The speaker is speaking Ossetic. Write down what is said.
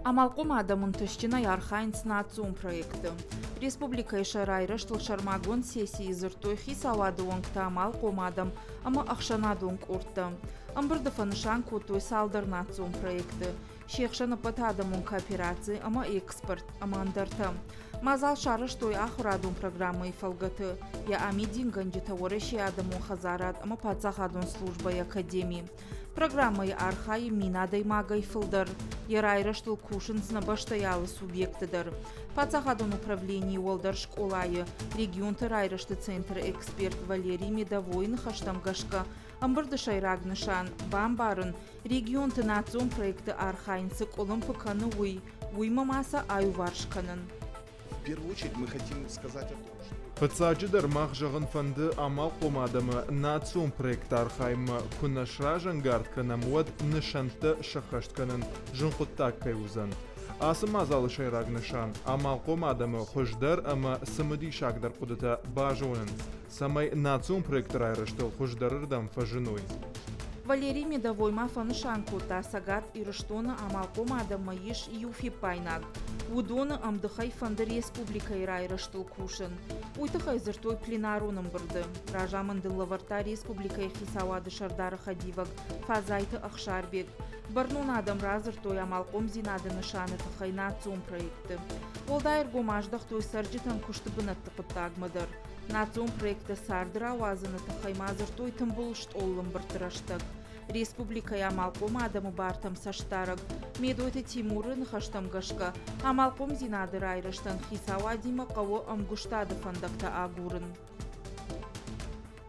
Амалхъом адӕм ӕнтыстджынӕй архайынц национ проекты. Республикӕйы сӕ райрӕзтыл сӕрмагонд сессийы дзырдтой хицауады уӕнгтӕ, амалхъом адӕм ӕмӕ ӕхсӕнадон къордтӕ. Ӕмбырды фӕнысан кодтой цалдӕр национ проекты, се хсӕн ӕппӕтадӕмон коопераци ӕмӕ экспорт ӕмӕ ӕндӕртӕ. Мадзал сарӕзтой ахуырадон программӕйы фӕлгӕты, йӕ амидингӕнджытӕ Уӕрӕсейы адӕмон хӕдзарад ӕмӕ паддзахадон службӕйы академи. Программӕйы архайы мин адӕймагӕй фылдӕр. Йӕ райрӕзтыл кусынц нӕ бӕстӕйы алы субъекты дӕр. Паддзахадон управленийы уӕлдӕр скъолайы регионты райрӕзты центры эксперт Валерий Медовойы ныхӕстӕм гӕсгӕ, ӕмбырды сӕйраг нысан – бамбарын, регионты национ проекты архайын цы къуылымпы кӕны, уый, уыимӕ ма сӕ аиуварс кӕнын. В первую очередь мы хотим сказать о том, что Фыццаджыдӕр мах зӕгъын фӕнды амалхъом адӕмы национ проекты архайынмӕ куы нӕ сразӕнгард кӕнӕм, уӕд нысӕнттӕ сӕххӕст кӕнын зын хъуыддаг кӕй уыдзӕн. Ацы мадзалы сӕйраг нысан – амалхъом адӕмы хуыздӕр ӕмӕ цымыдисагдӕр хъуыдытӕ базонын, цӕмӕй национ проекты райрӕзтыл хуыздӕрырдӕм фӕзыной. Валерий Медовой ма фӕнысан кодта, Цӕгат Ирыстоны амалхъом адӕммӕ ис иу фиппаинаг. Уыдоны ӕмдыхӕй фӕнды республикӕйы райрӕзтыл кусын. Уый тыххӕй дзырдтой пленарон ӕмбырды. Разамынд ын лӕвӕрдта республикӕйы хицауады сӕрдары хӕдивӕг Фадзайты Ӕхсарбег. Бӕрнон адӕм радзырдтой амалхъомдзинады нысаны тыххӕй национ проекты. Уӕлдай ӕргом аздӕхтой цӕрджытӕн куысты бынӕтты хъуыддагмӕ дӕр. Национ проекттӕ царды рауадзыны тыххӕй ма дзырдтой тымбыл стъолы ӕмбырдты рӕстӕг. Республикӕйы амалхъом адӕмы бартӕм цӕстдарӕг Медойты Тимуры ныхӕстӕм гӕсгӕ, амалхъомдзинады райрӕзтӕн хицауадимӕ хъӕуы ӕмгуыстады фӕндӕгтӕ агурын.